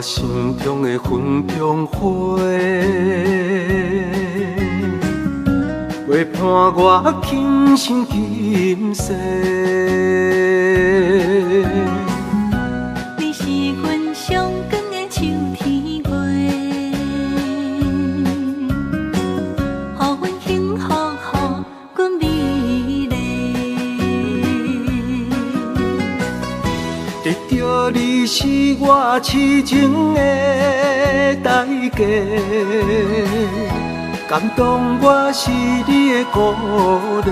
心中的云中花，陪伴我今生今世。你是阮上光的秋天月，予阮幸福，予阮美丽。得著你是我痴情的代价，感動我是你的鼓勵。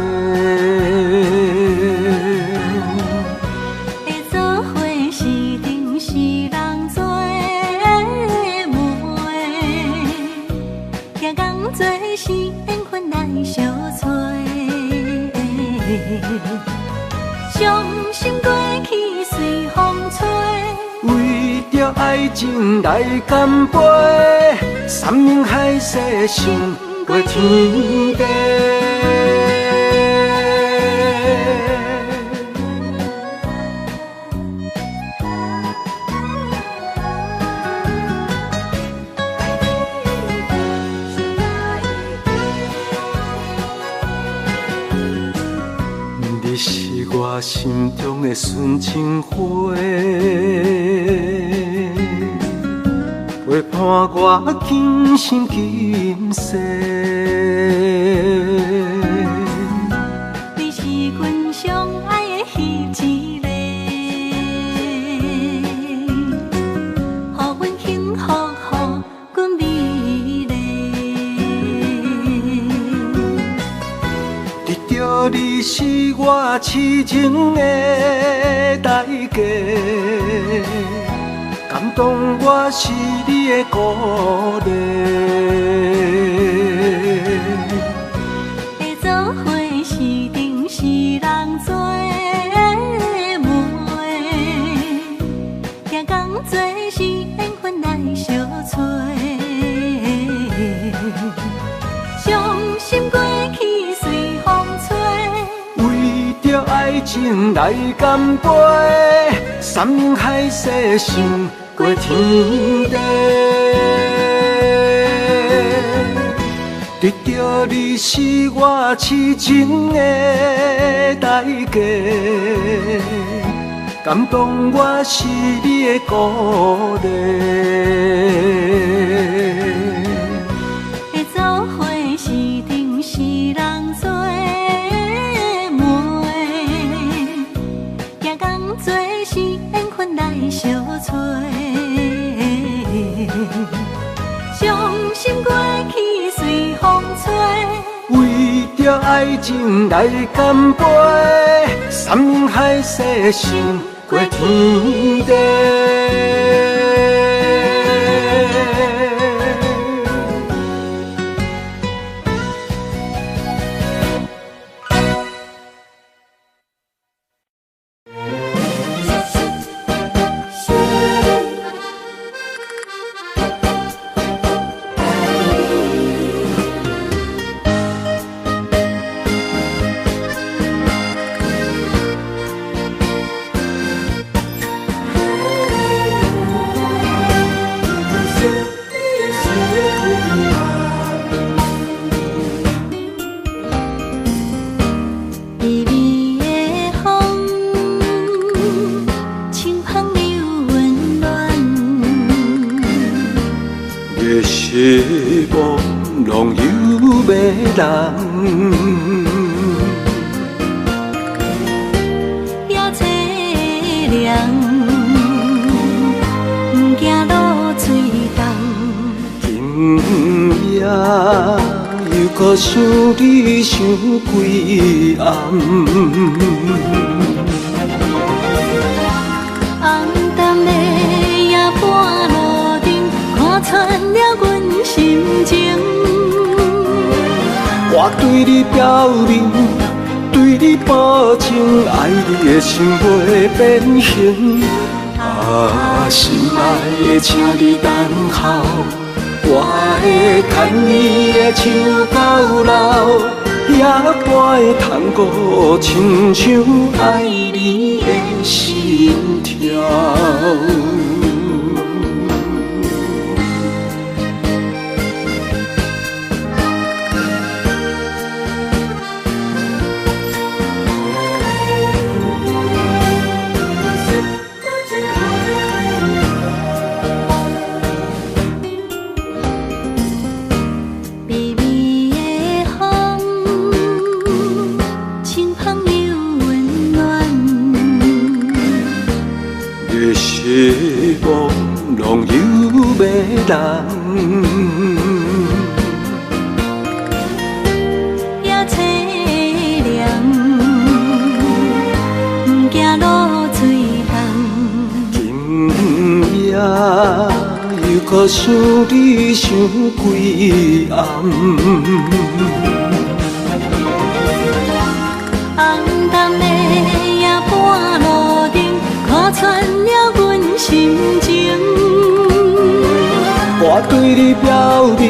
會做伙是阵是人做媒，行仝做是缘分来相催。伤心过去随风吹，為著愛情來乾杯，山盟海誓勝過天地。你是我心中的純情花，陪伴我今生今世。你是阮上愛的彼一个，予阮幸福，予阮美麗。得著你是我痴情的代價，感動我是你的鼓勵。會做伙是陣是人做媒，行仝做是緣分來相催。傷心過去隨風吹，為著愛情來乾杯，山盟海誓勝過天地。得著你是我痴情的代價，感動我是你的鼓勵。會做伙是陣是人做媒，行仝做是緣分來相催。傷心過去隨風吹，為著愛情來乾杯，山盟海誓勝過天地。微微的風，清香又溫暖。月是朦朧又迷人，也凄涼，不驚露水凍。今夜猶閣想你想規暗。暗淡的夜半路燈，看穿了阮心情。我對你表明，對你保證，愛你的心袂變形。啊，心愛的，請你等候，我會牽你的手到老，夜半的探戈，親像愛你的心跳。迷人。也凄凉，不惊露水红。今夜又阁想你想几暗。暗淡的夜半路灯，看穿了阮心情。我对你表明，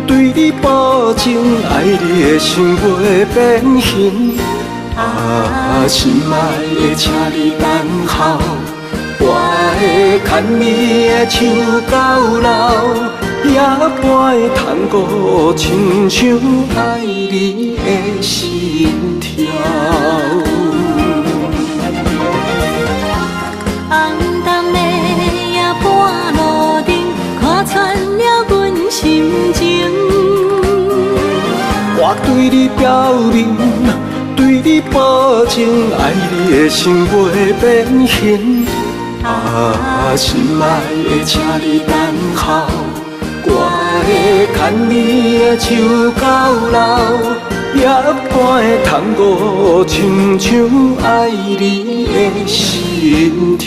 对你保证，爱你的心袂变形。啊，心爱的，请你等候，我会牵你的手到老，夜半的探戈，亲像爱你的心跳。暗淡的夜半路灯，看穿了阮心情。我对你表明，对你保证，爱你的心袂变形。啊，心爱的，请你等候，我会牵你的手到老，夜半的探戈，亲像爱你的心跳。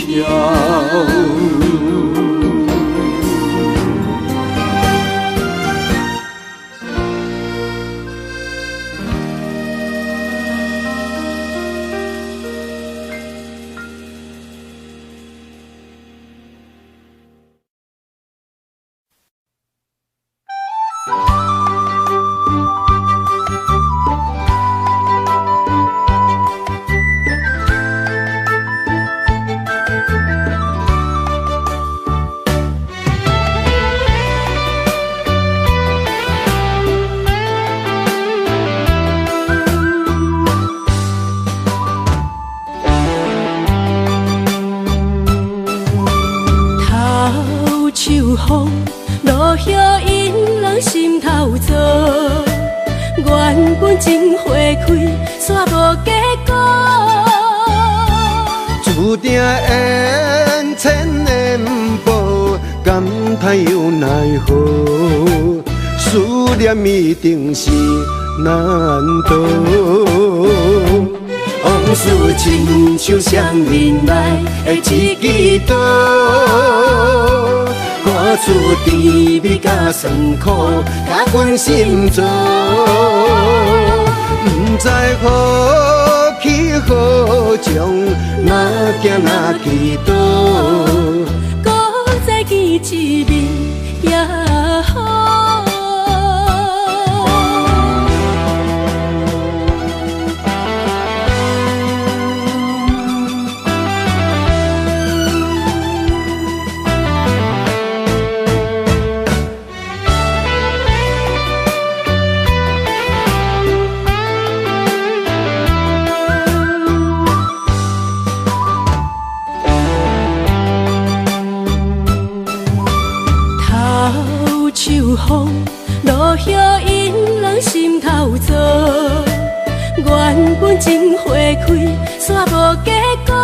一定是难逃。往事亲像双面来的一支刀，看出甜蜜佮酸苦，甲阮心糟。不知何去何从，哪行哪去倒，阁再见一面也好。落叶引人心头燥，原本情花开，煞无结果。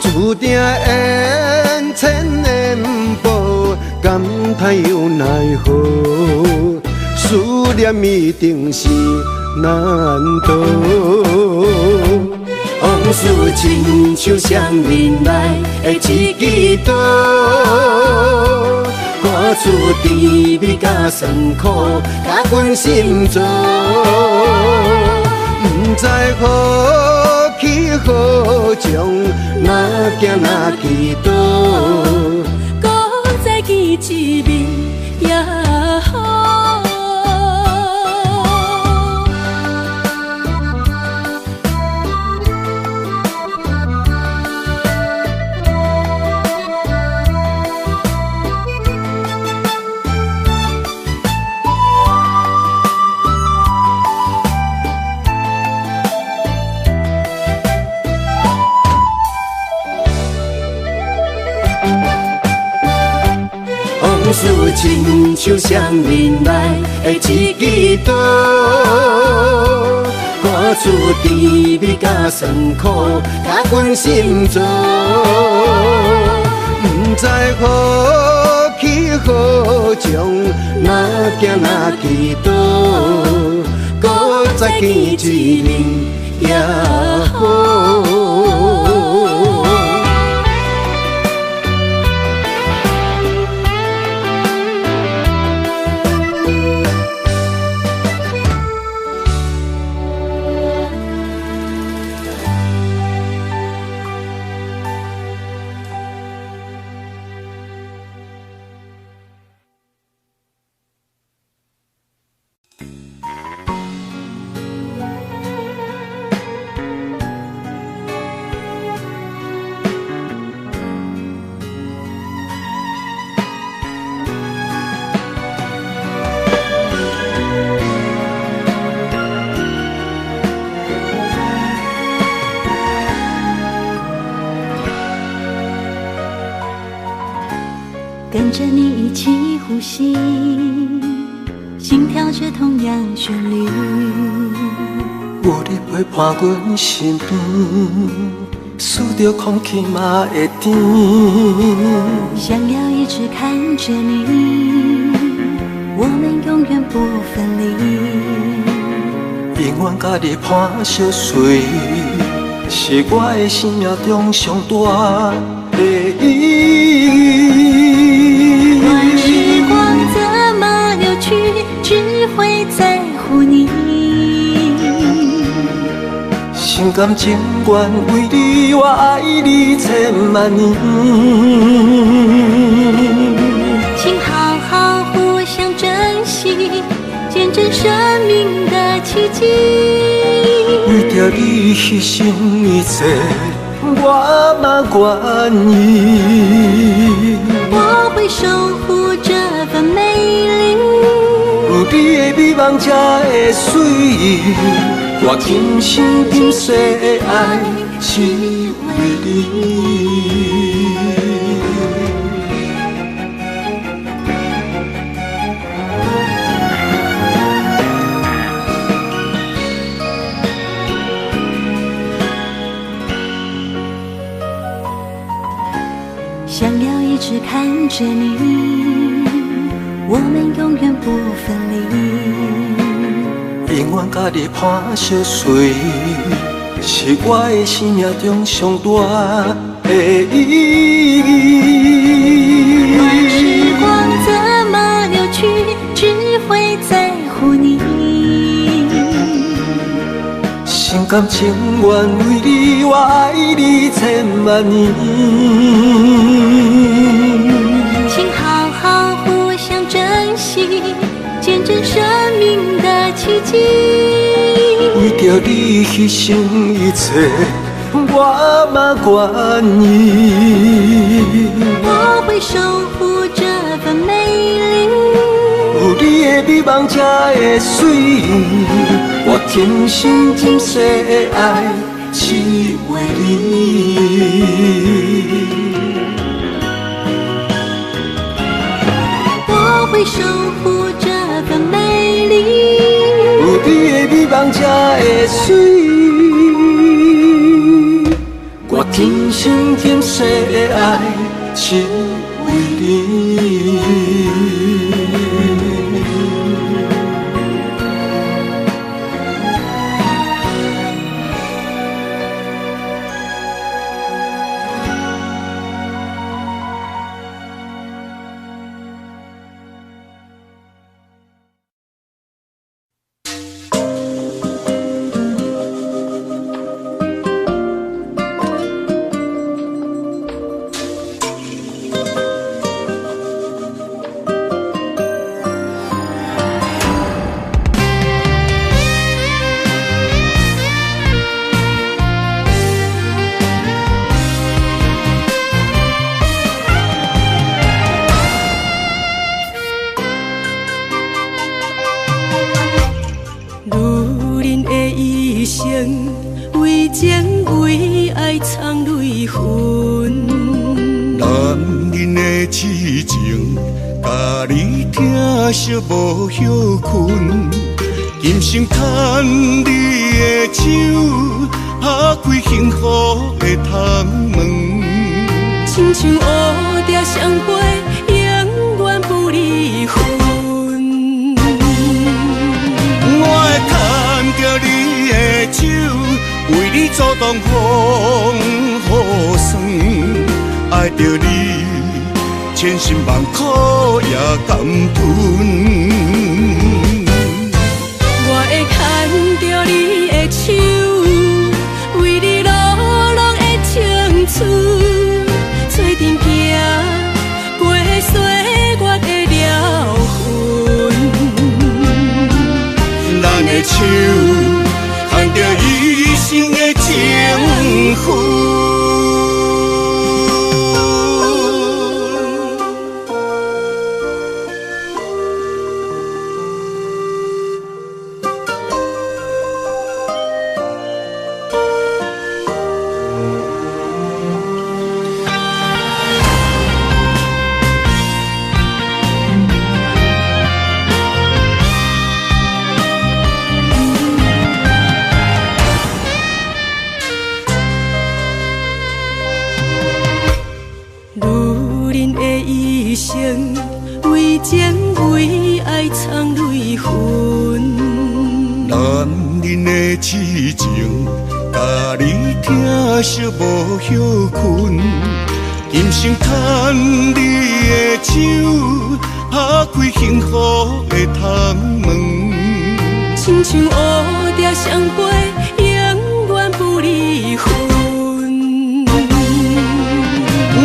注定缘浅缘薄，感叹又奈何？思念一定是难逃。往事亲像双面来的一支刀。看出甜蜜佮酸苦，甲阮心糟。不知何去何从，哪行哪去倒，阁再见一面也好。亲像双面来的一支刀，看出甜蜜佮酸苦，甲阮心糟。不不知何去何从，哪行哪去倒，阁再见一面也好。跟着你一起呼吸，心跳着同样旋律。有你陪伴阮身边，输著空气嘛会甜。想要一直看着你，我們永遠不分離。永遠佮你伴相隨，是我的生命中上大的意義。管時光怎麼流去，只會在乎你。心甘情願為你，我愛你千萬年。請好好互相珍惜，見證生命的奇蹟。為著你犧牲一切，我嘛願意。我會守護這份美麗。有你的美夢才會水，我今生今世的愛只為你。想要一直看着你，我們永遠不分離。永遠佮你伴相隨，是我的生命中上大的意義。管時光怎麼流去，只會在乎你。心甘情願為你，我愛你千萬年。請好好互相珍惜，見證生命的奇蹟。為著你犧牲一切，我嘛願意。我會守護這份美麗。有你的美夢才會水，我今生今世的愛只為你。我會守護這份美麗。有你的美夢才會水，我今生今世的愛只為你。為情為愛藏淚痕，男人的痴情，共你疼惜無歇睏，今生牵你的手，拍开幸福的窗门。亲像蝴蝶相陪，永遠不離分。我會牽著你的手，為你阻擋風雨霜，愛著你，千辛萬苦也甘吞。我會牽著你的手，為你落落的青春，做陣行過歲月的療痕。咱的手牽著一生的情分。女人的一生，為情為愛藏淚痕。男人的痴情，共你疼惜無歇睏，甘心牽你的手，拍開幸福的窗門。親像蝴蝶相飛，永遠不離分。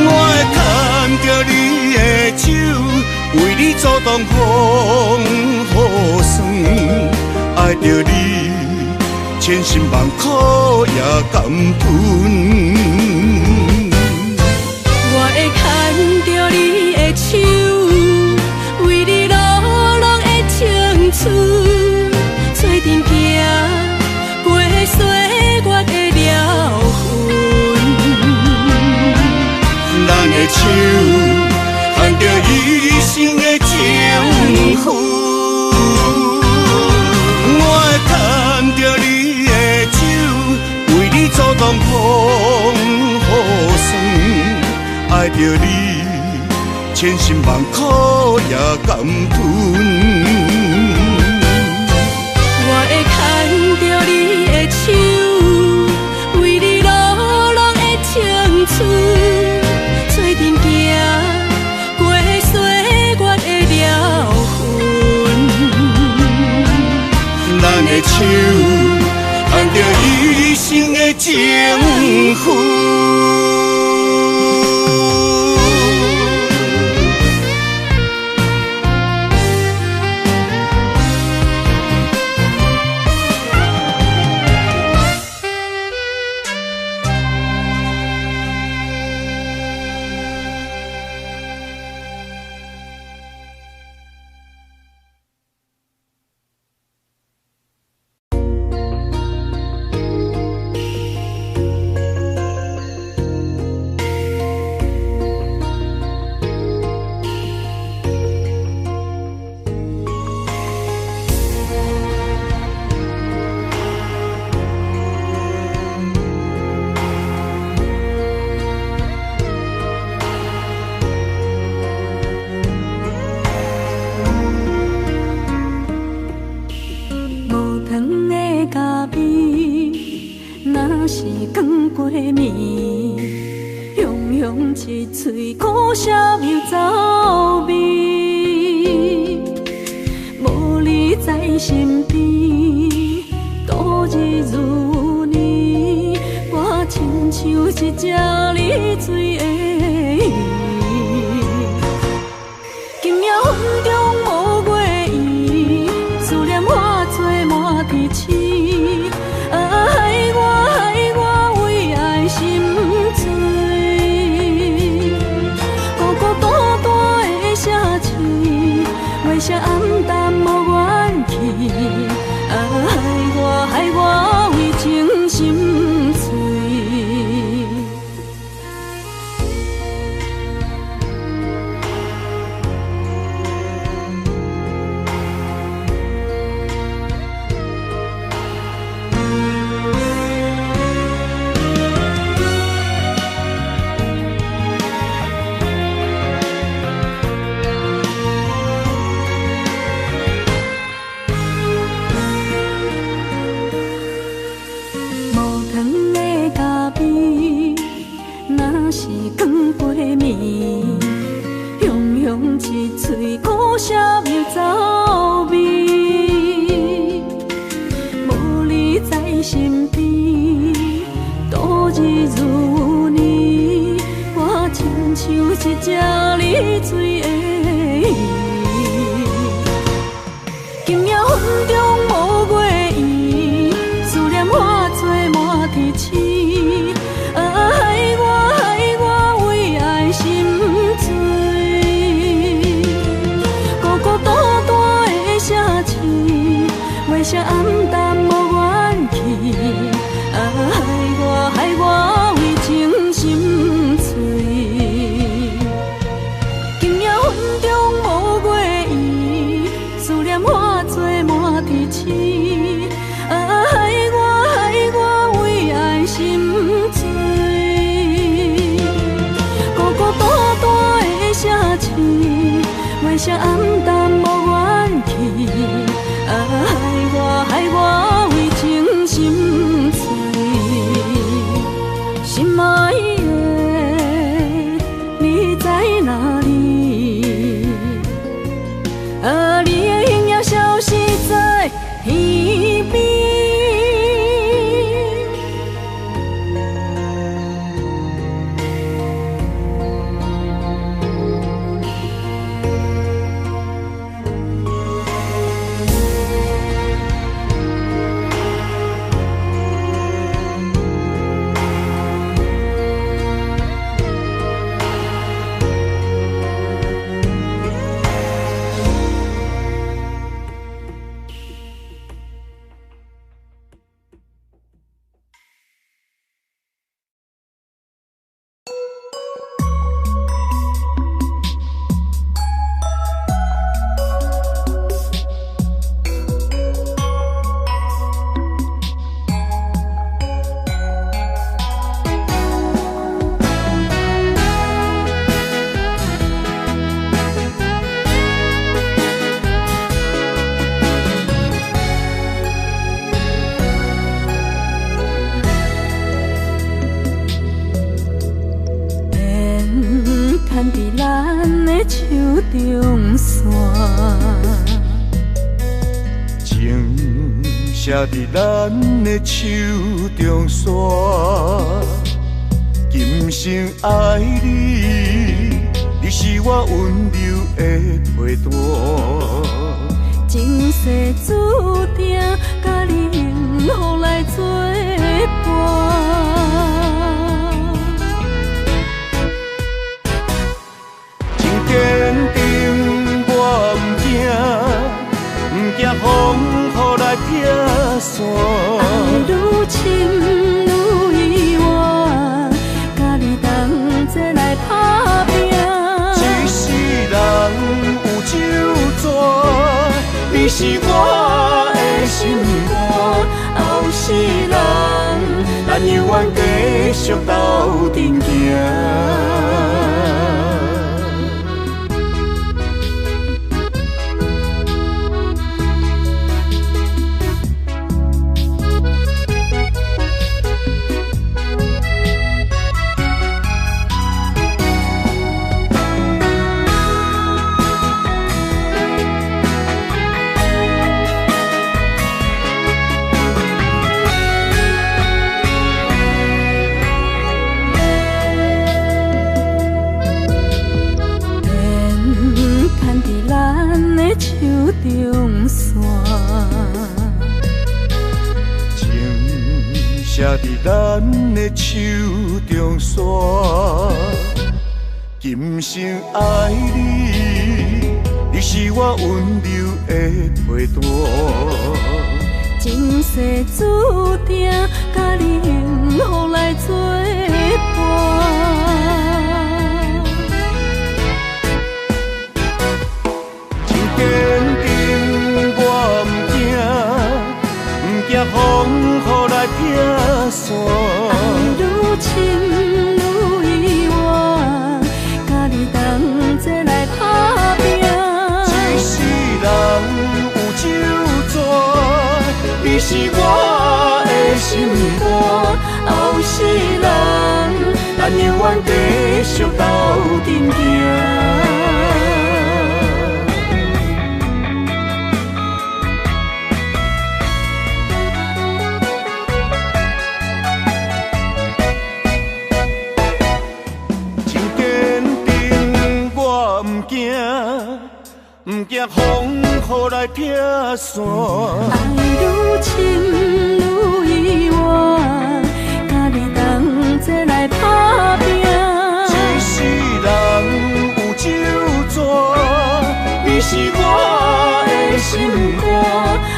我會牽著你的手，為你阻擋風雨霜，愛著你，千辛萬苦也甘吞。我會牽著你的手，為你落落的青春，做陣行過歲月的療痕。咱的手牽著一生的情分，我會牽著你的手，為你阻擋風雨霜，愛著你，千辛萬苦也甘吞。我會牽著你的手，為你落落的青春，做陣行過歲月的療痕。咱的手牽著一生的情分。喙苦涩又走味，无你在身边，度日如年，我亲像一隻溺水的魚。今夜云中無月圓，思念化作滿天星。啊，害我害我為愛心醉，孤孤單單的城市，月色暗淡無元氣。啊，害我害我為情心碎。今夜云中無月圓，思念化作滿天星。啊，害我害我為愛心醉，孤孤單單的城市，月色暗淡無元氣。啊，害我害我為情心碎，心愛的你在哪裡？啊，你的影也消失在天邊。中线，情写伫咱的手中线，今生爱你，你是我温柔的陪伴。前世注定，佮你幸福来作伴。坚定，我毋惊，毋惊风雨来拆散。爱愈深愈意外，佮你同齐来打拼。一世人有酒泉，你是我的心肝，后世人，咱犹原继续斗阵行。中线，情写伫咱的手中线，今生爱你，你是我温柔的陪伴。前世注定，佮你幸福来作伴。坚定，我毋惊，毋惊风雨来拆散。爱愈深愈意外，佮你同齐来打拼。一世人有酒泉，你是我的心肝，后世人，咱犹原继续斗阵行。惊，毋惊风雨来拆散。爱愈深愈意外，佮你同齐来打拼。一世人有酒醉，你是我的心肝，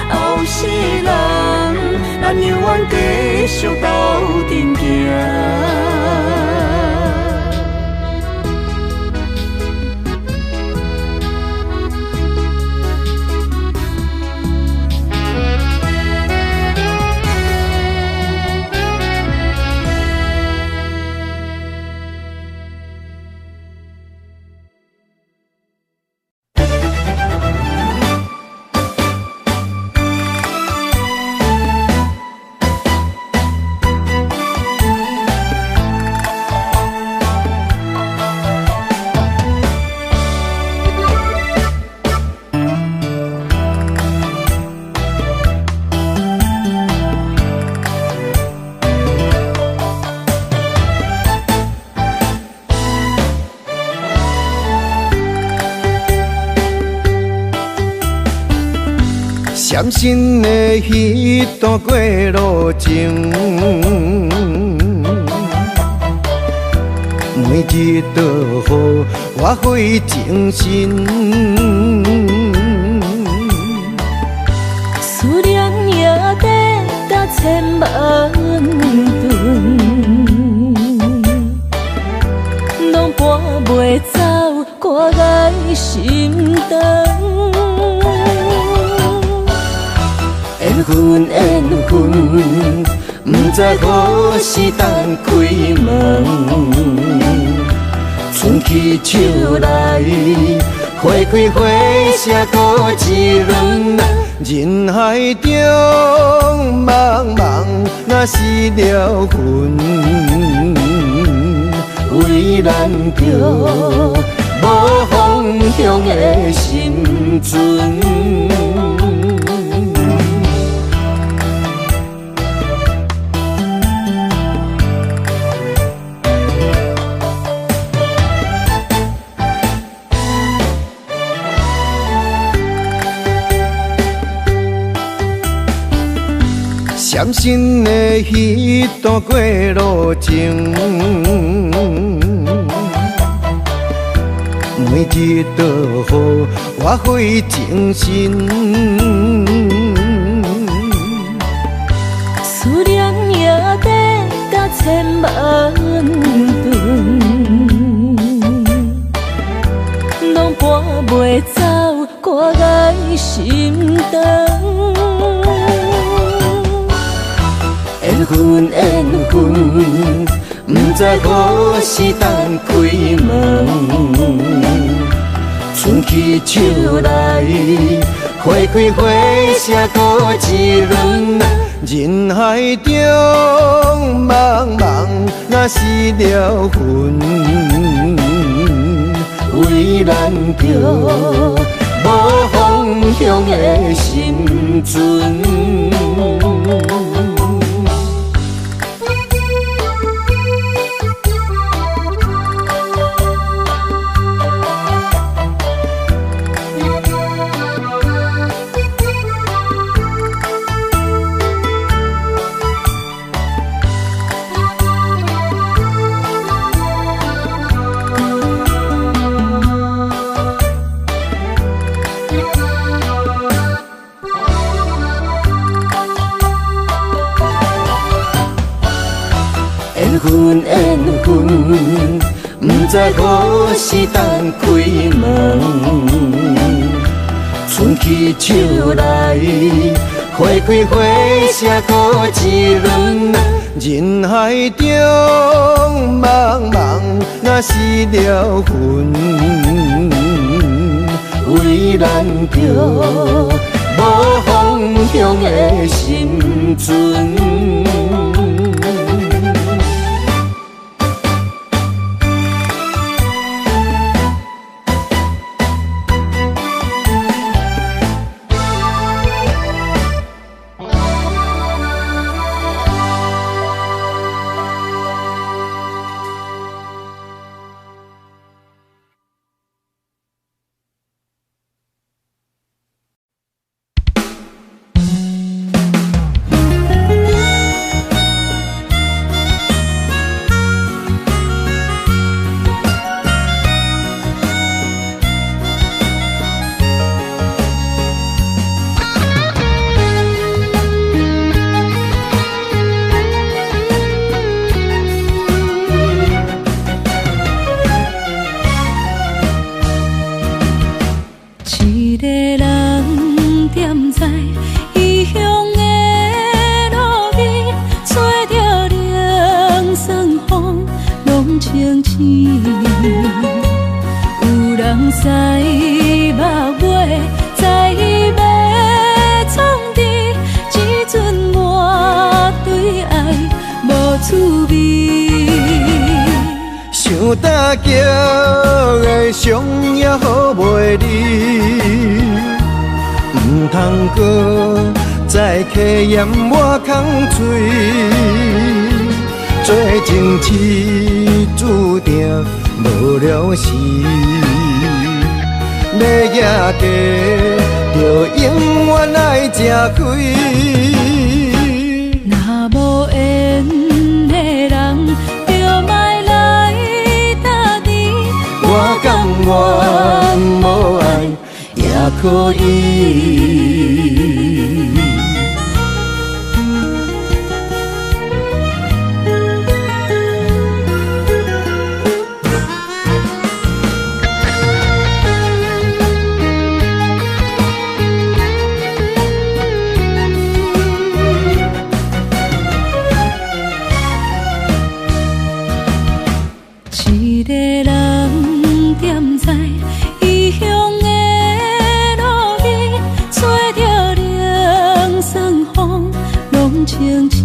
后世人咱永远继续斗阵行。闪身的彼段过路情，每日都予我费精神。思念也得甲千万顿，拢搬袂走我爱心肠。缘分，缘分，不知何时当开门，伸起手来，花开花谢阁一轮。人海中茫茫，若失了魂，为咱着无方向的心船。闪身的彼段过路情，每日都予我费精神。思念也得甲千万顿，拢搬袂走我爱心肠。缘分，缘分，不知何时当开门，伸起手来，花开花谢阁一轮。人海中茫茫，若失了魂，为咱着无方向的心船。缘分，缘分，不知何时当开门，伸起手来，花开花谢阁一轮。人海中茫茫，若失了魂，为咱着无方向的心船。人驶目尾，知欲创治，这阵我对爱无趣味。想打击的伤也好袂离，毋通阁再客嫌我空喙，做情痴注定无了时，欲赢家就永远爱食亏。若无缘的人，就莫来搭甜。我甘愿无爱也可以。一个人踮在异乡的路边，吹著冷酸风，拢清醒。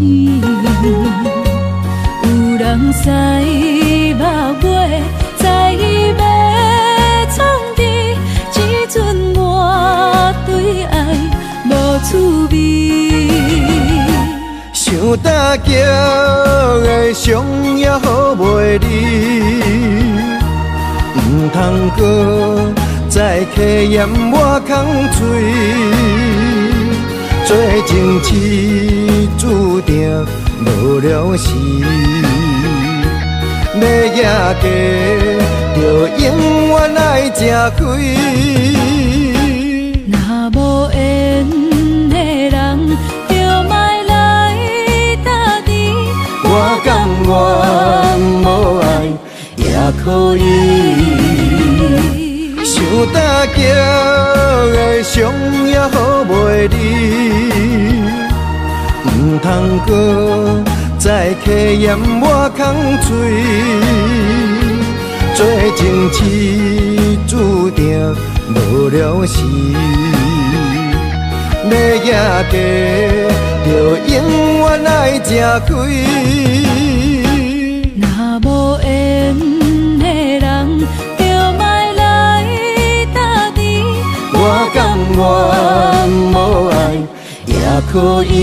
有人驶目尾，知欲创治，这阵我对爱无趣味。想打击的伤也好袂离，毋通阁再客嫌我空喙，做情痴注定无了时，欲赢家就永远爱食亏。若无缘的人，就莫来搭甜。我甘愿无爱也可以。想打击的伤也好袂离，毋通阁再客嫌我空喙，做情痴注定无了时，欲赢家就永远爱食亏。若无缘的人，就莫来搭甜。我甘愿无爱也可以。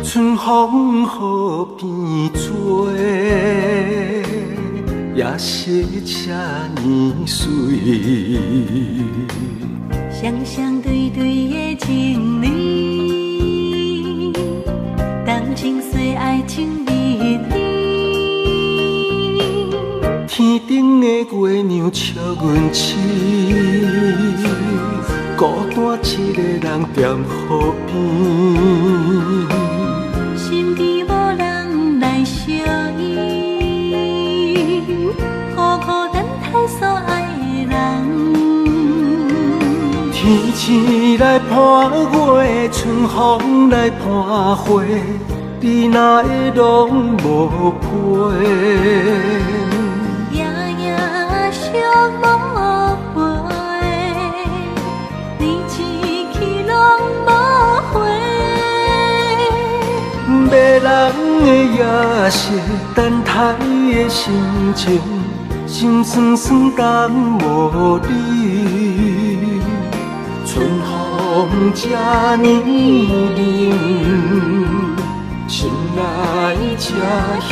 春风河边吹，夜色这呢水。双双对对的情侣，同情岁爱情蜜甜。天顶的月娘笑阮痴，孤单一个人踮河边。身边无人来相依，苦苦等待所爱的人。天星来伴月，春风来伴花，你哪会拢无陪？夜夜相无陪，你一去拢无回。迷人的夜色，等待的心情，心酸酸等无你。春风这呢凉，心内这稀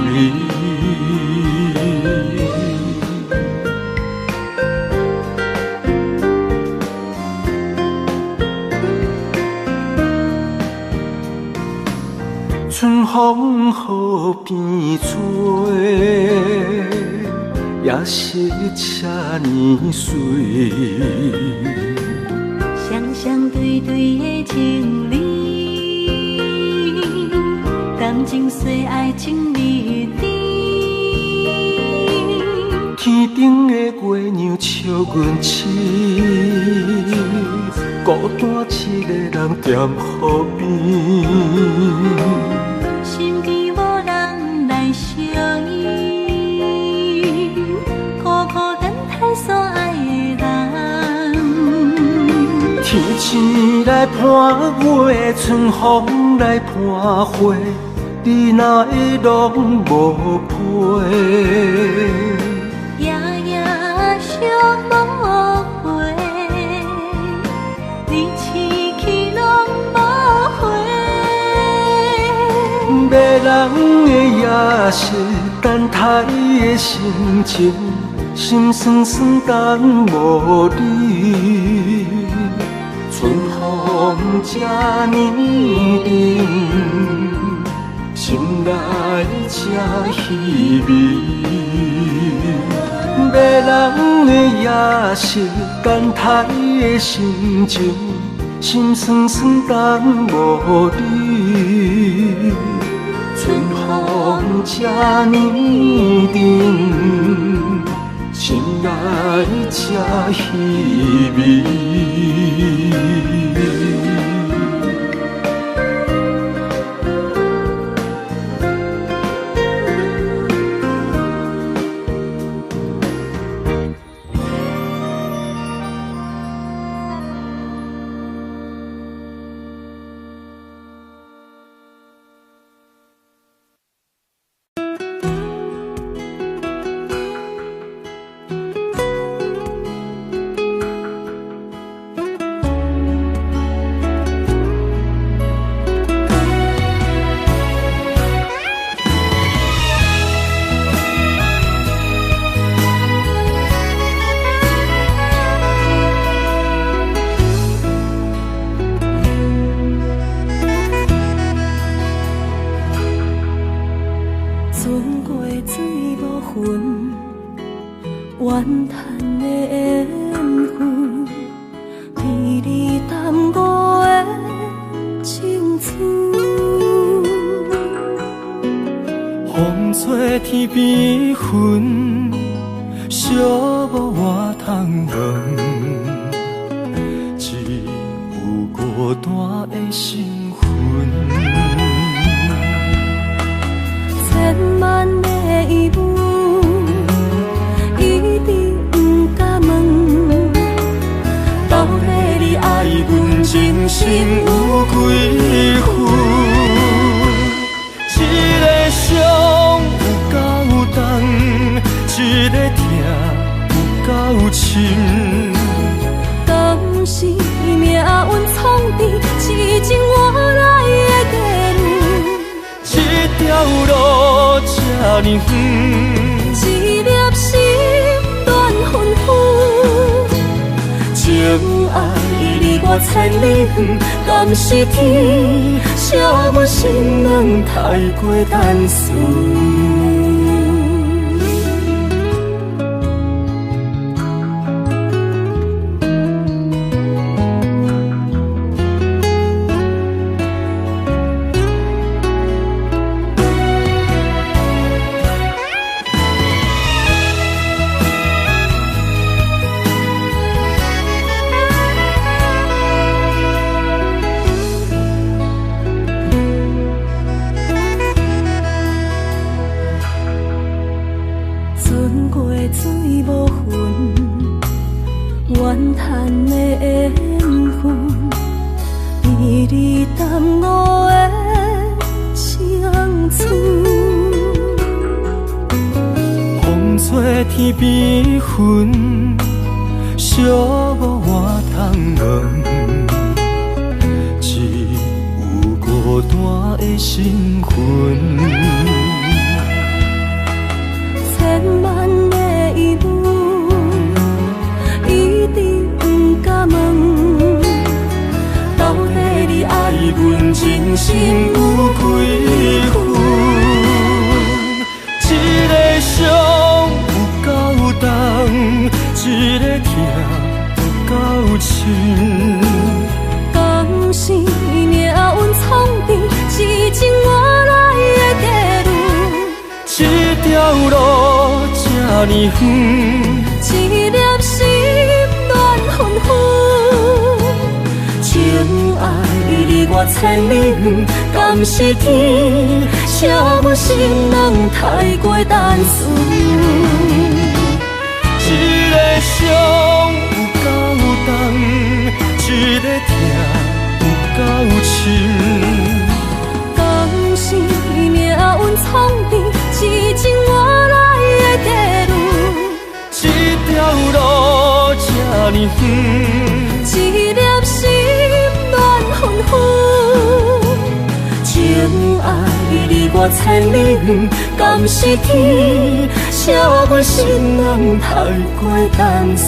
微。風河邊吹，夜色這呢水。雙雙對對的情侶，談情說愛情蜜甜。天頂的月娘笑阮痴，孤單一个人踮河邊。身邊無人來相依，苦苦等待所愛的人。天星來伴月，春風來伴花，你哪會攏無陪？夜夜相无回，你痴去攏無回。迷人的夜色，等待的心情，心酸酸等無你。春風這呢甜，心內這稀微。迷人的夜色，等待的心情，心酸酸等無你。春風這呢甜，心內這稀微。人生有几分？深。敢是命运创治，痴情换来的地狱。这条路这呢远，一粒心乱纷纷。情爱离我千里远，敢是天惜阮心人太过单纯。这个伤有够重，这个疼有够深。敢是命运创治，痴情换来的地狱。这条路这呢远，一粒心乱纷纷。情爱离我千里远，敢是天惜阮心人太过单纯。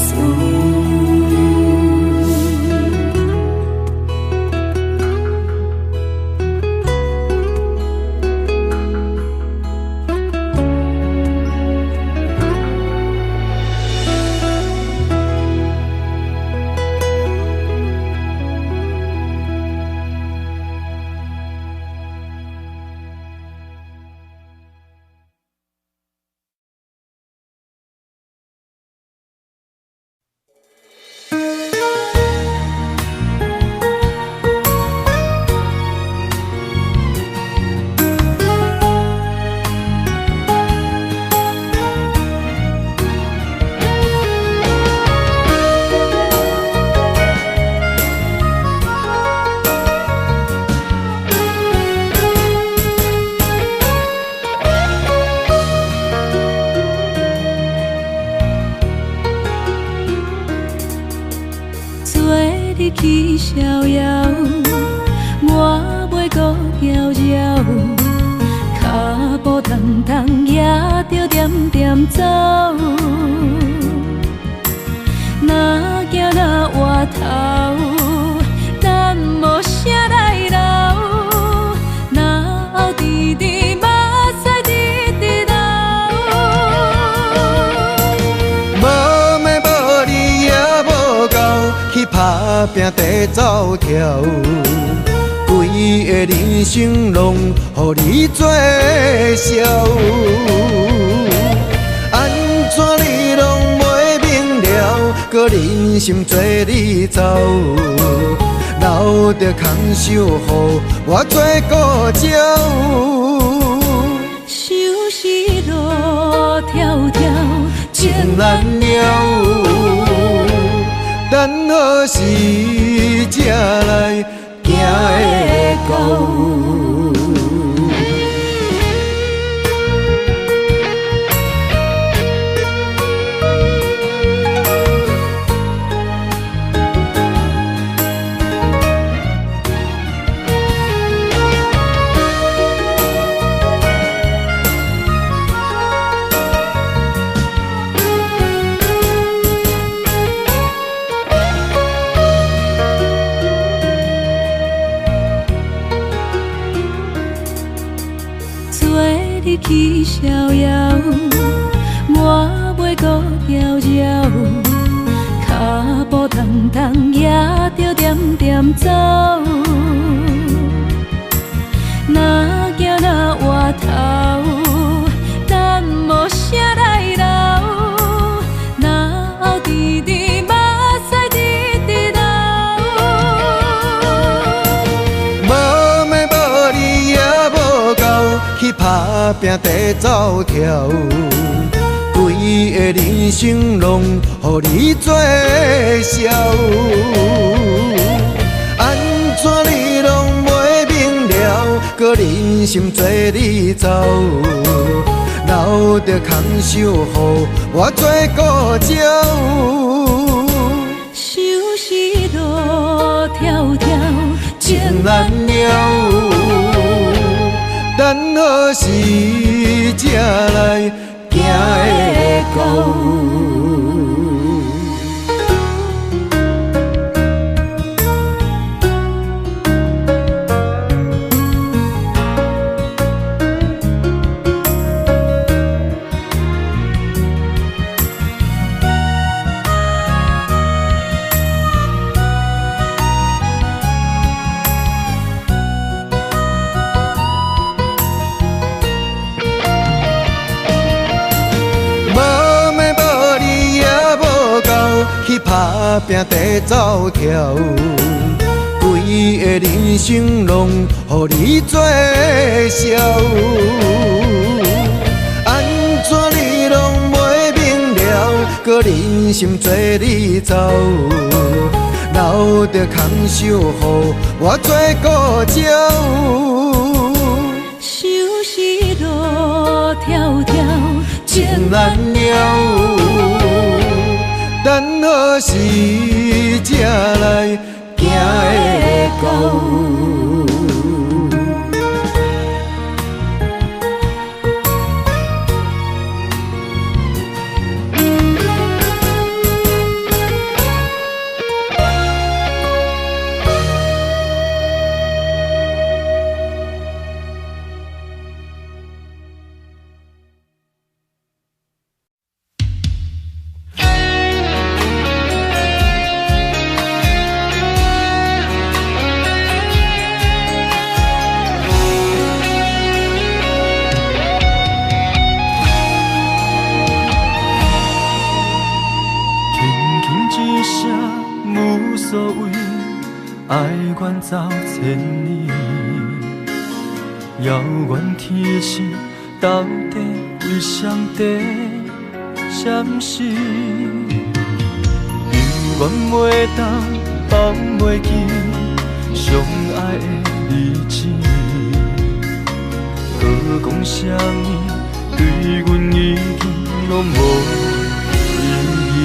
去逍遥，我袂阁飘摇，脚步重重也著点点走。若行若回头，咱无啥来留。若后甜甜目屎直直流。无暝无你也无够去打拼地走跳，规个人生拢予你做笑。按怎你拢袂明了，阁忍心做你走，留著空手予我做孤鸟。相思路迢迢，情难了。等何时才来行会到？去逍遥，我袂阁飘摇，脚步重重也著点点走。若行若回头，咱无啥来留。若后甜甜目屎直直流。无暝无你也无够去打拼地走跳，规个人生拢予你做笑。按怎你拢袂明了，阁忍心做你走，留著空手予我做孤鸟。相思路迢迢，情难了。等何时才来行会到？拍拼地走跳，规个人生拢予你做笑。按怎你拢袂明了，阁忍心做你走，留著空手予我做孤鸟。相思路迢迢，情难了，等何时才来行会到？走千里，遥远天时，到底为谁在闪失？犹原袂当放袂记，相爱的日子，阁讲啥物，对阮已经拢无意义。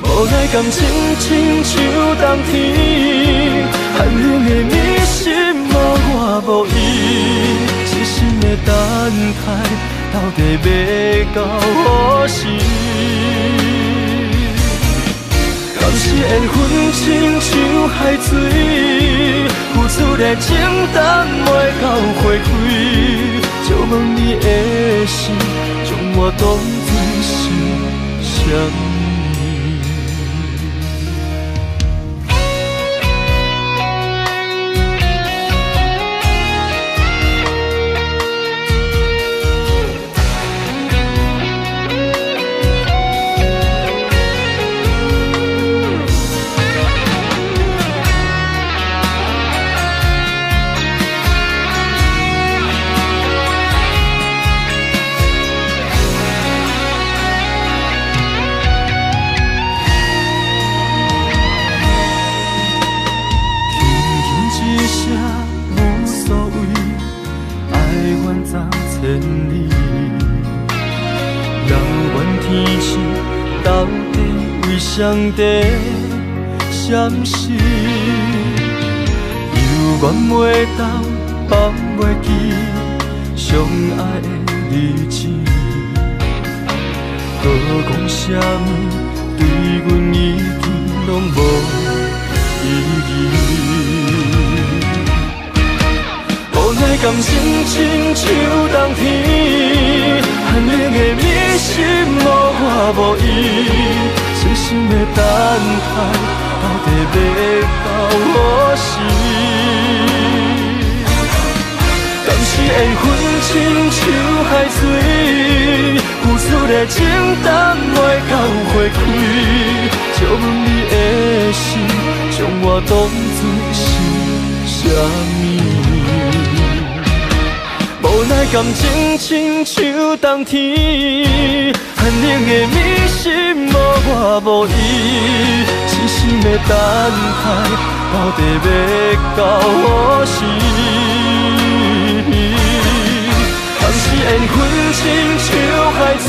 无奈感情亲像冬天，寒冷的暝时无我无伊，痴心的等待，到底欲到何时？敢是缘分亲像海水，付出的情等袂到花开，借问你的心，将我当作是啥物？谁在闪失？犹原袂当放袂记，相爱的日子，阁讲啥物，对阮已经拢无意义。无奈感情亲像冬天，寒冷的暝时无我无伊。痴心的等待，到底欲到何时？敢是缘分亲像海水，付出的情等袂到花开，借问你的心，将我当作是啥物？无奈感情亲像冬天，寒冷的暝时无我无伊，痴心的等待，到底欲到何时？敢是缘分亲像海水，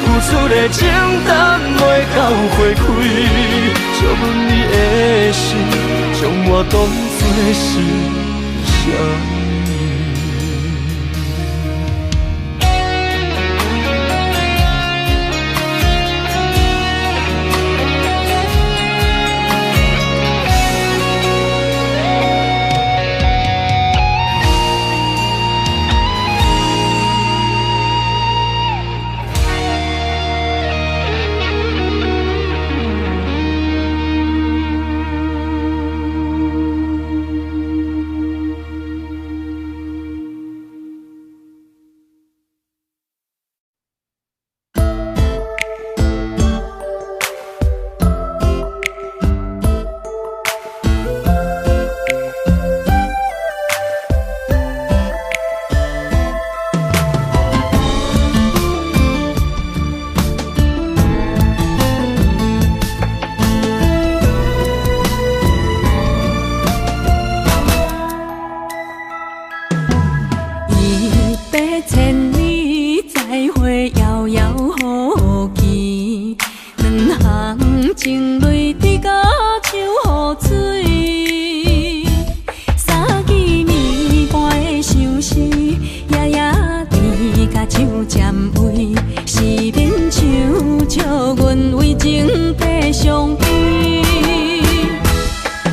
付出的情等袂到花开，借问你的心，将我当作是啥物？情淚滴甲像雨水，三更暝半的相思，夜夜甜甲酒占位，是勉强笑阮为情爬伤悲。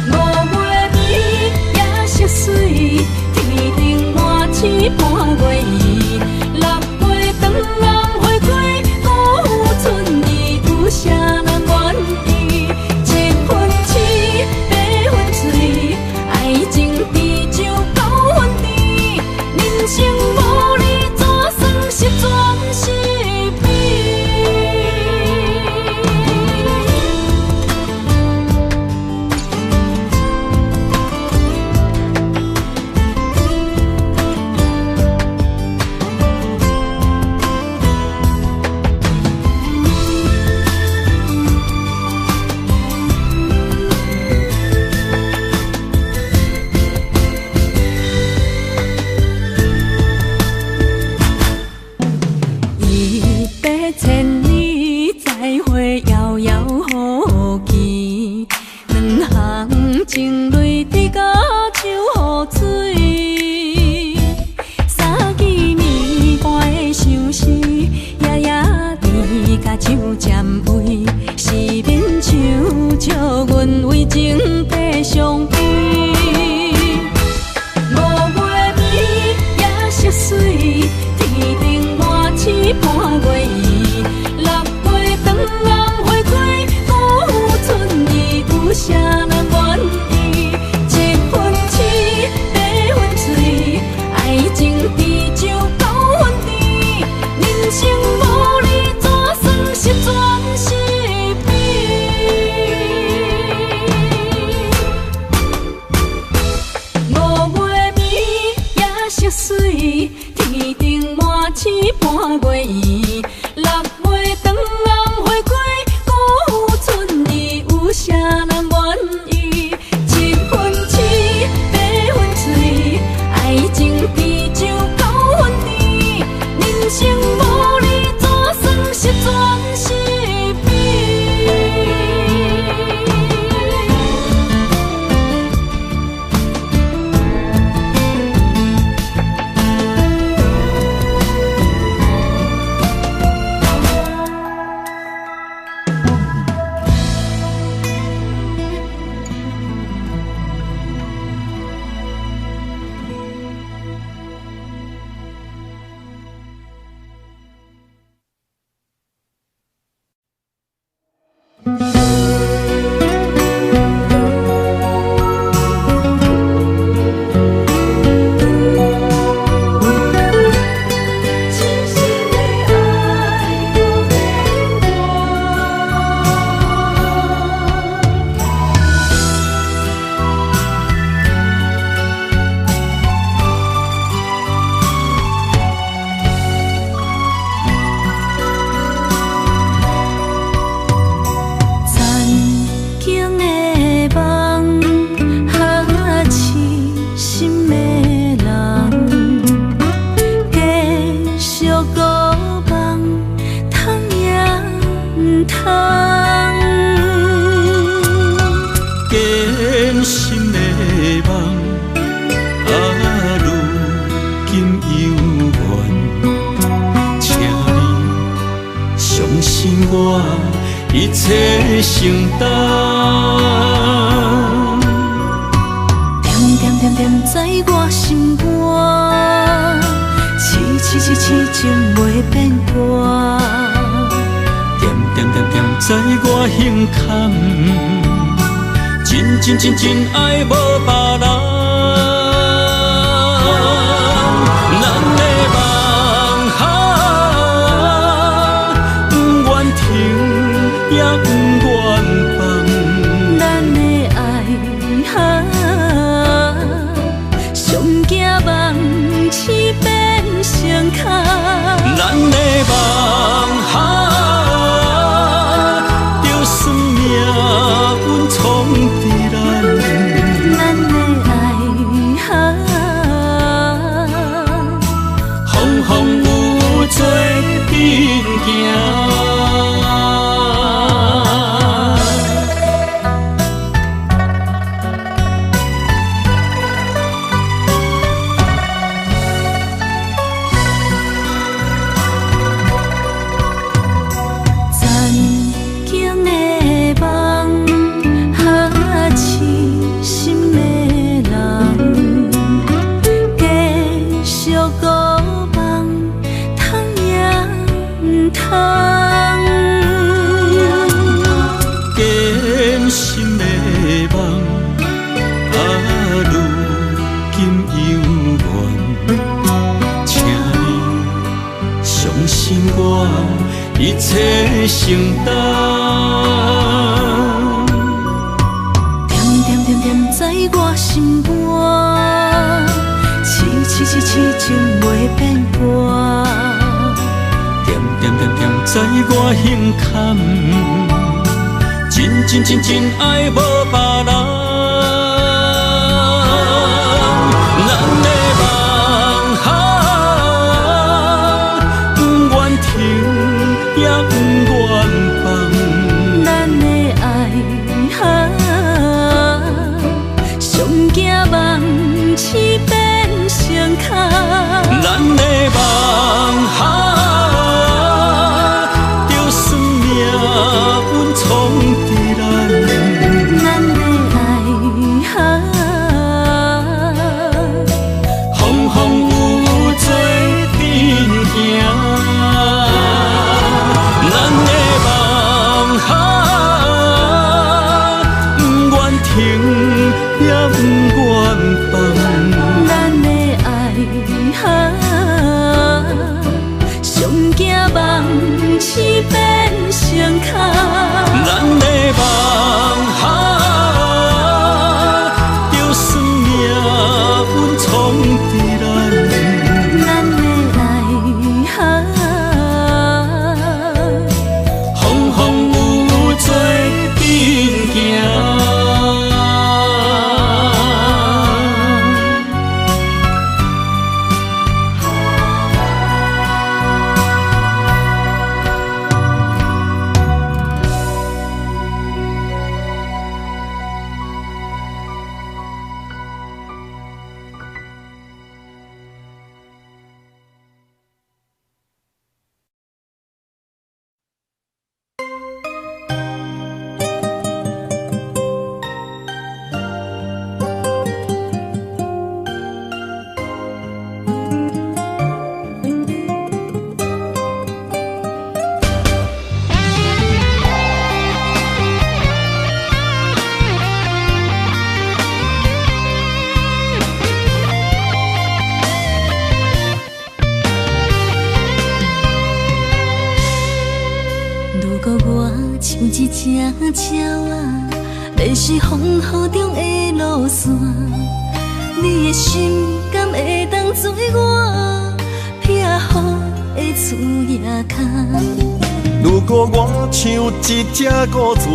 五月暝夜色水，天顶满星半月圆，六月长暗花开，孤春意有啥人愿意？一分痴，八分醉，爱情甜酒九分甜，人生无你怎算是全是悲？一白千里，再会遥遥无期。两行情泪滴甲像雨水，三更暝半的相思，夜夜甜甲酒占位，是勉强笑阮为情爬伤悲。五月暝夜色水，天顶满星半月圆，六月长暗花开，孤春意有啥人愿意？一分痴，八分醉，爱情甜酒九分甜，人生无你怎算是全是悲？五月暝夜色水，天顶满星半月圆，六月长暗花开，孤春意有啥人愿意？一分痴，八分醉，爱情甜酒九分甜，人生无你怎算是全是悲？真心的爱无变换。曾经的梦，哈痴心的人，继续孤梦，通也毋通。坚心的梦，啊，如今犹原，请你相信我，一切承担。惦惦惦惦在我心肝，痴痴痴痴情袂变卦。惦惦惦惦在我胸坎，真真真真爱无别人。咱的梦哈，不愿停也不愿放。咱的爱哈，上惊梦醒变成空。咱的梦哈，就算命运创治咱。咱的爱哈，风风雨雨做阵行。我胸坎，真真真真爱无别人。咱的梦啊，不愿停也不愿放。咱的爱啊，上惊梦醒变成空。咱的梦啊，就算命运创治咱。咱的爱啊，风风雨雨做阵行。咱的梦啊，不愿停也不愿放。咱的爱啊，上惊梦醒变成空。咱的梦啊，就算命运创治咱。咱的爱啊，风风雨雨做阵行。如果我像一只鸟仔，迷失风雨中的路线，你的心敢会当做我避雨的厝仔跤？如果我像一只孤船，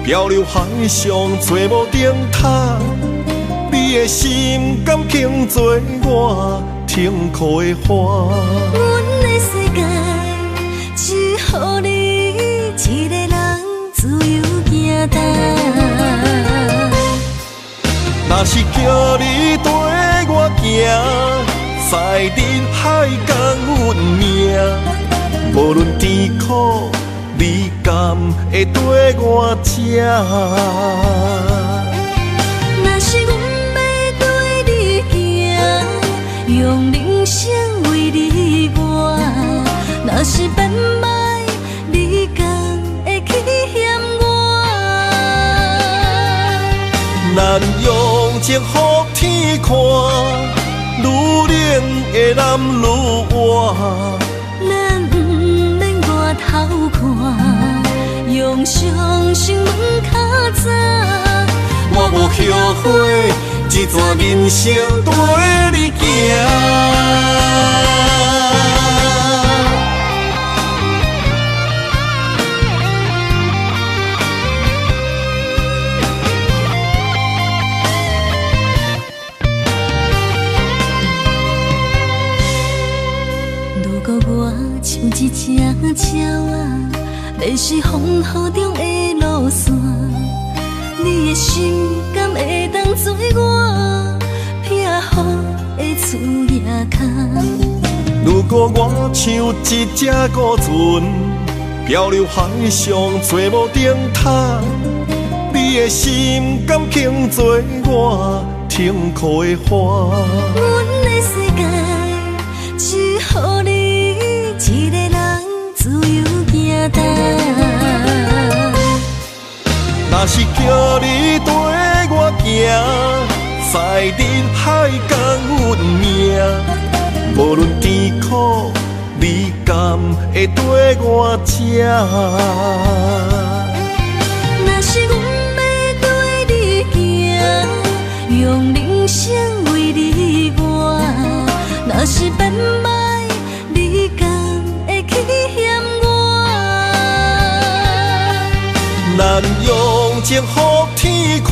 漂流海上找无灯塔，你的心敢肯做我停靠的岸？阮的世界只予你一个人自由行动。若是叫你缀我行，驶入海角阮命，无论甜苦，你敢会缀我这？若是阮欲缀你行，用人生为你活；若是变歹，你敢会去嫌我？咱用情予天看，愈冷的男愈活。咱毋免外头看，用相信问较早。我无后悔，这段人生缀你行。如果我像一只鸟仔，迷失风雨中的路线，你的心敢会当做我避雨的厝仔跤？如果我像一只孤船，漂流海上找无灯塔，你的心敢肯做我停靠的岸？阮的世界只予你一个人自由行动。若是叫你缀我行，驶入海角阮命，无论甜苦，你敢会缀我这？若是阮欲缀你行，用人生为你活；若是变歹，你敢会去嫌我？咱用情予天看，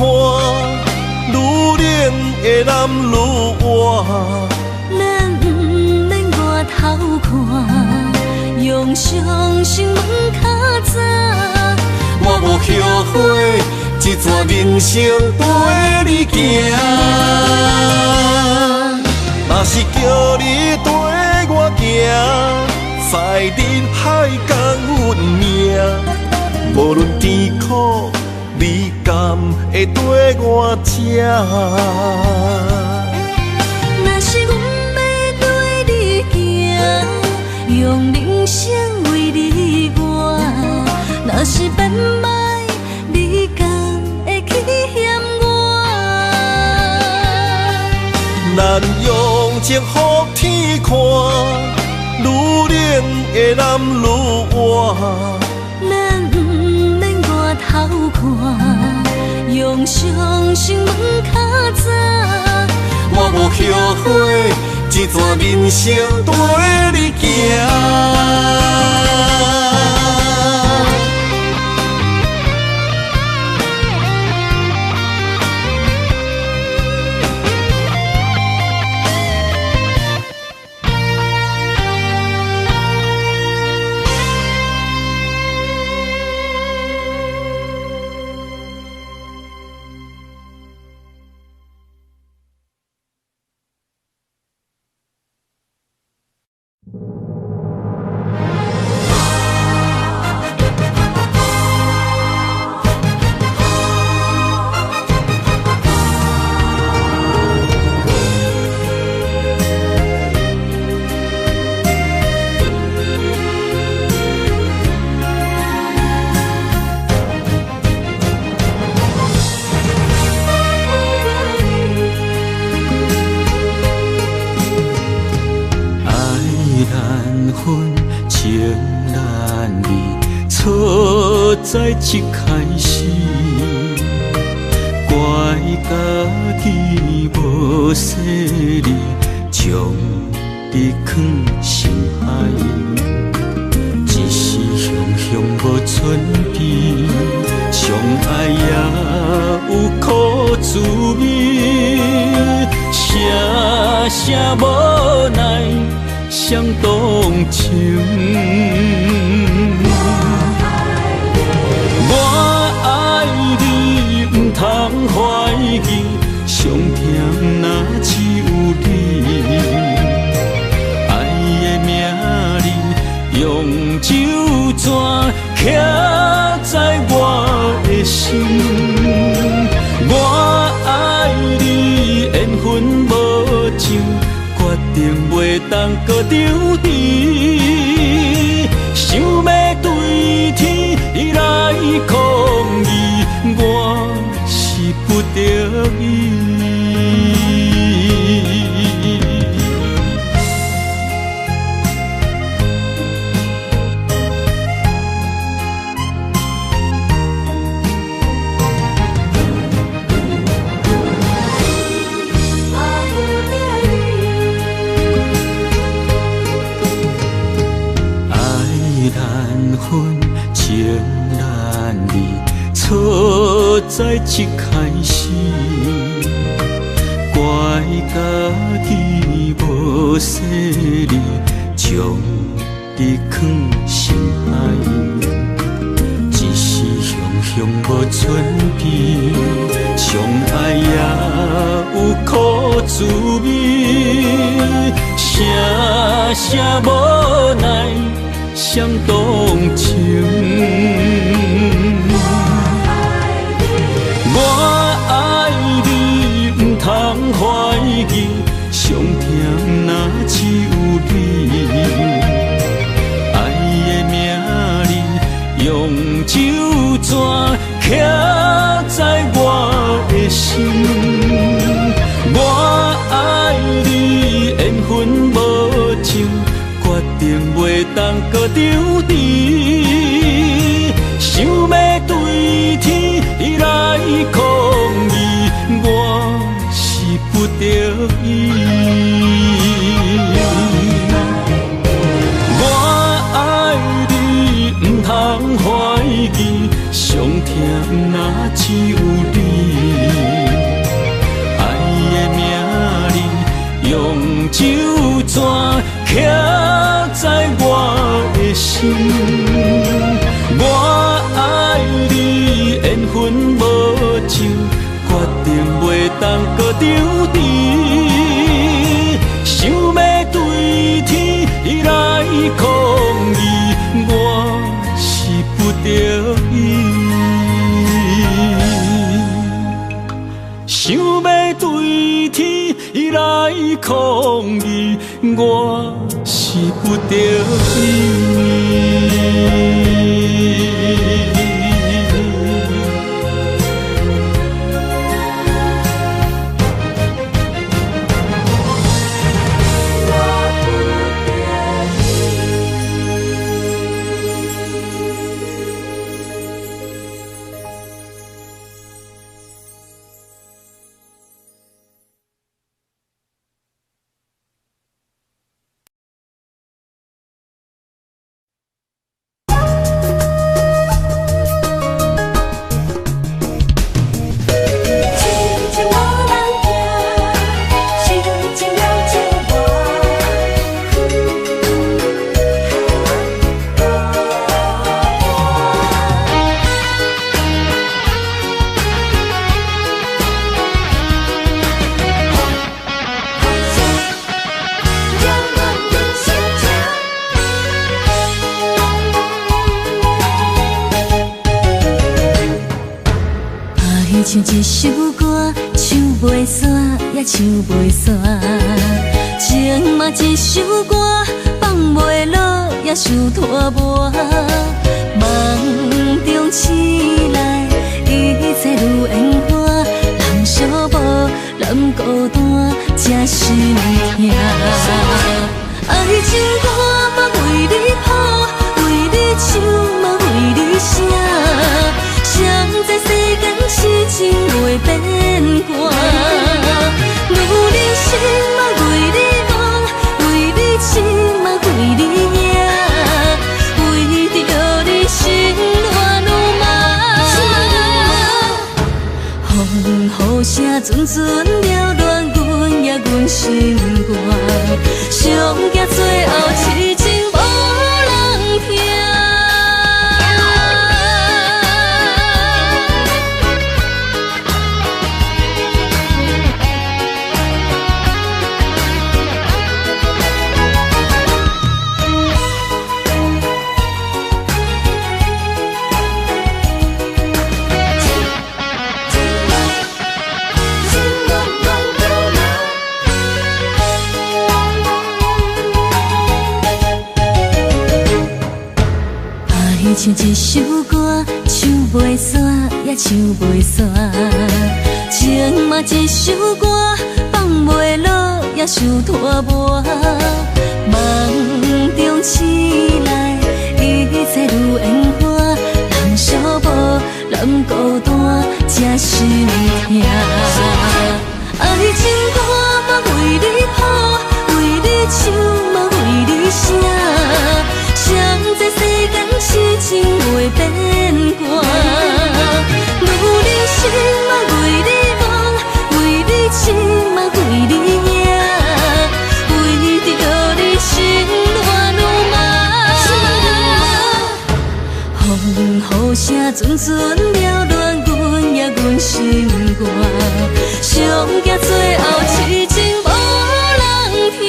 愈冷的男愈活。咱毋免外头看，用相信问较早。我无后悔，这段人生跟你行。若是叫你跟我行，在人海共运命，无论甜苦，你敢会跟我吃？若是阮欲跟你行，用人生为你活。若是变歹，你敢会去嫌我？咱用情予天看，愈冷的男愈活。咱毋免外头看，用相信问较早。我无后悔，这段人生跟你行。在一开始，怪家己无细腻，将你藏心海，一时雄雄无准备，相爱也有苦滋味，声声无奈相动情。我爱你，毋通怀疑，伤痛若只有你。爱的名字用酒泉刻在我的心。我爱你，缘分无上，决定袂当阁抽离。想欲对天来抗议，我是不得已。爱难分，情难离，错在一开始，怪家己无细腻，将你藏心海，一时雄雄无准备，相爱也有苦滋味，声声无奈相动情。我爱你，毋通怀疑，伤痛若只有你。爱的名字用酒泉刻在我的心。我爱你，缘分无上，决定袂当阁抽离。想欲对天来抗议，我是不得已。我爱你，毋通怀疑，伤痛毋若只有你。爱的名字用酒泉刻在我的心。我爱你，缘分无酒，决定袂当阁长持。想欲对天来抗议，我是不得已。想欲对天来抗议，我是不得已。像一首歌，唱袂煞，也唱袂煞。情嘛一首歌，放袂落，也伤拖磨。梦中醒来，一切如烟花，人寂寞，人孤单，这心痛。爱情歌嘛为你谱，为你唱嘛为你写。谁知世间痴情袂变卦，女人心嘛为你戆，为你痴嘛为你赢，为著你心乱如麻。风雨声阵阵扰乱阮也阮心肝，上惊最后痴情无人听。像一首歌，唱袂煞，也唱袂煞。情嘛一首歌，放袂落，也伤拖磨。梦中醒来，一切如烟花，人寂寞，人孤单，这心痛。爱情歌嘛为你谱，为你唱嘛为你写。谁知世间痴情袂变卦，女人心嘛为你戆，为你痴嘛为你赢，为著你心乱如麻。风雨声阵阵扰乱阮也阮心肝，上惊最后痴情无人听。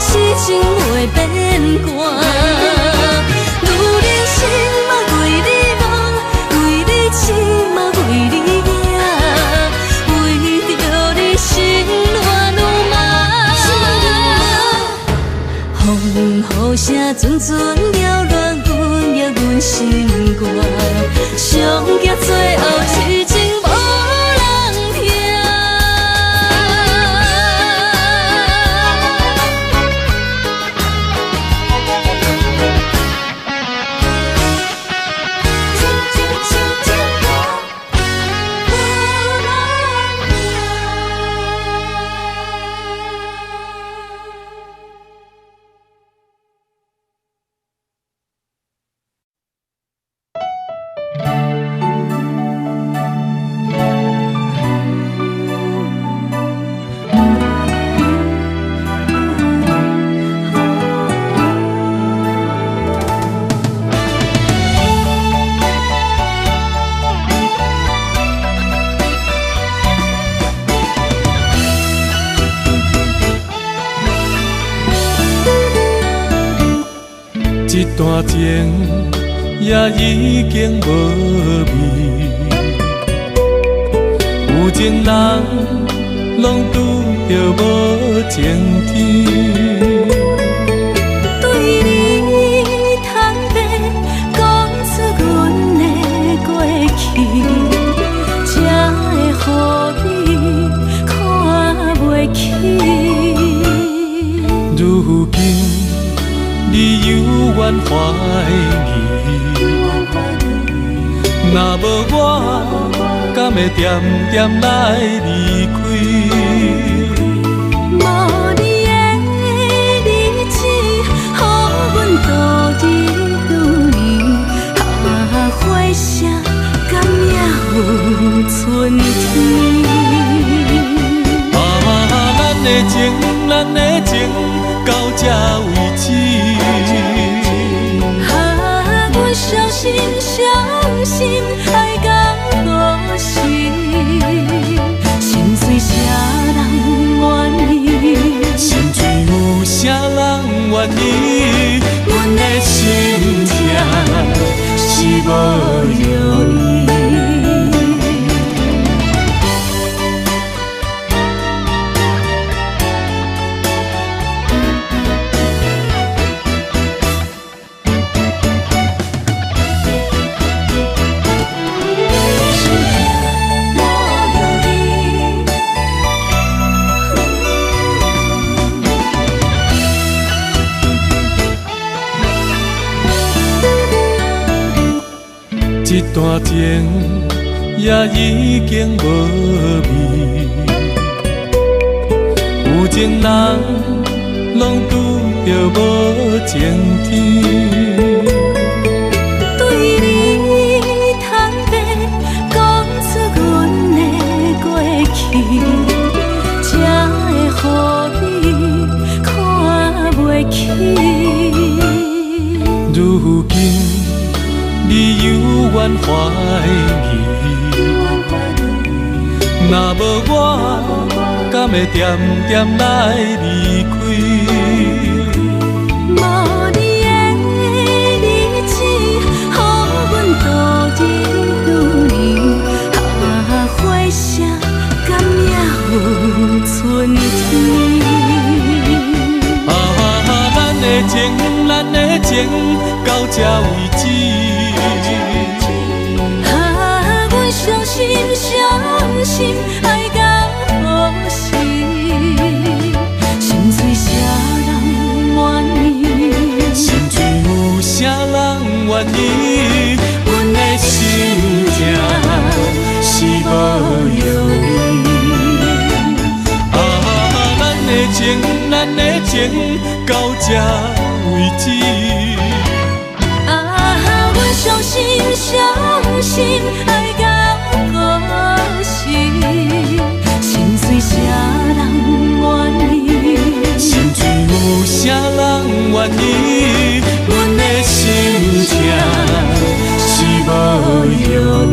痴情袂变卦，女人心嘛为你戆，为你痴嘛为你赢，为著你心乱如麻。风雨声阵阵扰乱阮也阮心肝，上驚最後痴情無人疼。这段情也已经无味，有情人拢拄著无情天。对你坦白讲出阮的过去，才会予你看袂起。如今你犹原怀疑，若无我，敢会恬恬来离开？无你的日子，予阮度日如年。啊，花谢敢也有春天？啊，咱的情，咱的情，到这为止。啊，阮相信，相信爱到何时？心碎啥人愿意？心碎有啥人愿意？阮的心痛是无药医。这段情也已经无味，有情人拢拄著无情天。对你坦白讲出阮的过去，才会予你看袂起。如今你犹原怀疑，若无我，敢会恬恬来离开？无你的日子，予阮度日如年。啊，花谢敢也有春天？啊，咱的情，咱的情，到这为止。啊，阮相信，相信爱到何时？心碎啥人愿意？心碎有啥人愿意？阮的心痛是无药医。啊，咱的情，咱的情，到这为止。啊，阮相信，相信爱到何时？心碎啥人愿意？心碎有啥人愿意？阮的心痛是无药医。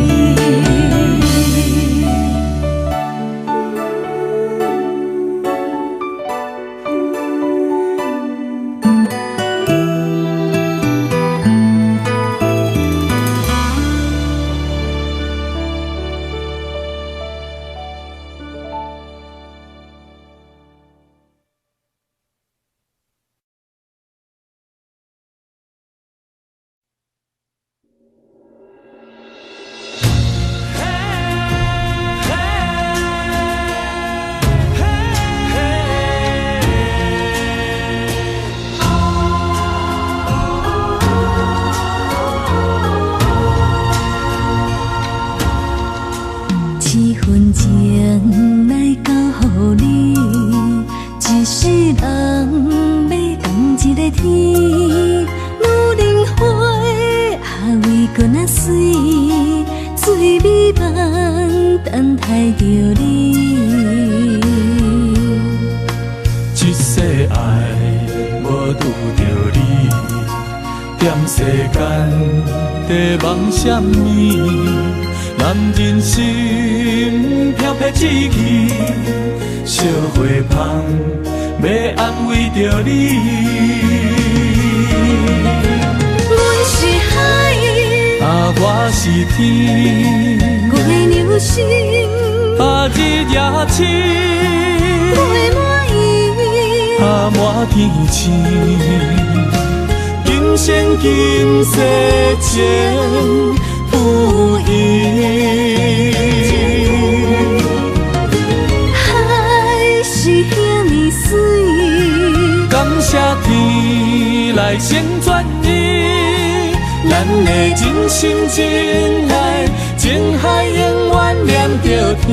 若媠，最美夢等待著你。這世愛無拄著你，踮世間在望啥物？男人心飄飄志氣，惜花芳欲安慰著你。阮是海，啊，我是天，月娘心，啊，日夜星，月滿意，啊，滿天星，今生今世情不移。海是遐呢媠，感謝天來成全伊，咱的真心真愛，情海永遠連著天。